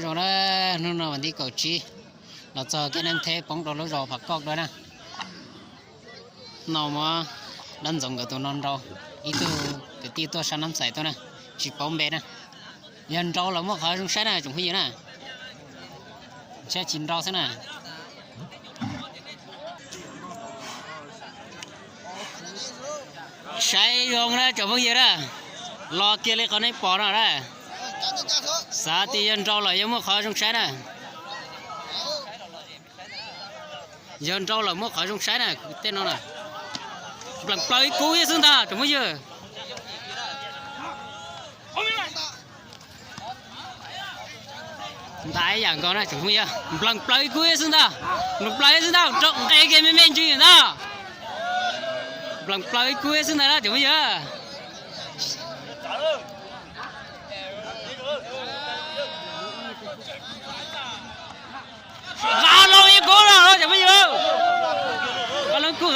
Zoo na, hnub no vas thib kaum tsib, los txog kiag neeb theb poob rau lub zos Phav Koj dua na. No muab dab ntxoov nkawd tus no nrau, ib tug kwv tij tuaj sab Nab Xais tuaj na, tsis paub npe na. Yog nrau los muaj qhov zoo saib na tsoom phooj ywg na, saib tsis nrau xwb na. Saib zoo na tsoom phooj ywg na, los kiag li qhov nej pom no na. Xav tias yog nrau lawm yuav muaj qhov zoo saib na. Yog nrau lawm muaj qhov zoo saib na, tej no na. Nplees plaws ib kub xwb ntag tsoom phooj ywg. Ntais yam nkaus na tsoom phooj ywg, nplees plaws ib kub xwb ntag. Nplees plaws xwb ntag, rau nqe kiag me me ntsis ntag. Nplees plaws ib kub xwb ntag na tsoom phooj ywg. Qab loo ib kub no tsoom phooj ywg, qab loo ib kub,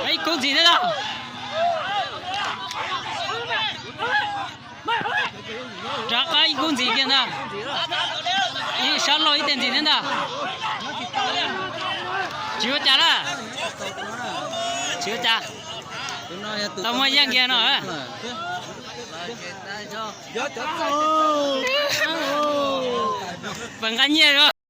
ib kub ntxiv thiab ntag. Rov qab ib kub ntxiv kiag ntag. Ib sab laug ib teg ntxiv thiab ntag. Tsis ua cas na. Tsis ua cas. Tau muaj yeej kiag no. Pab nqa nyiaj.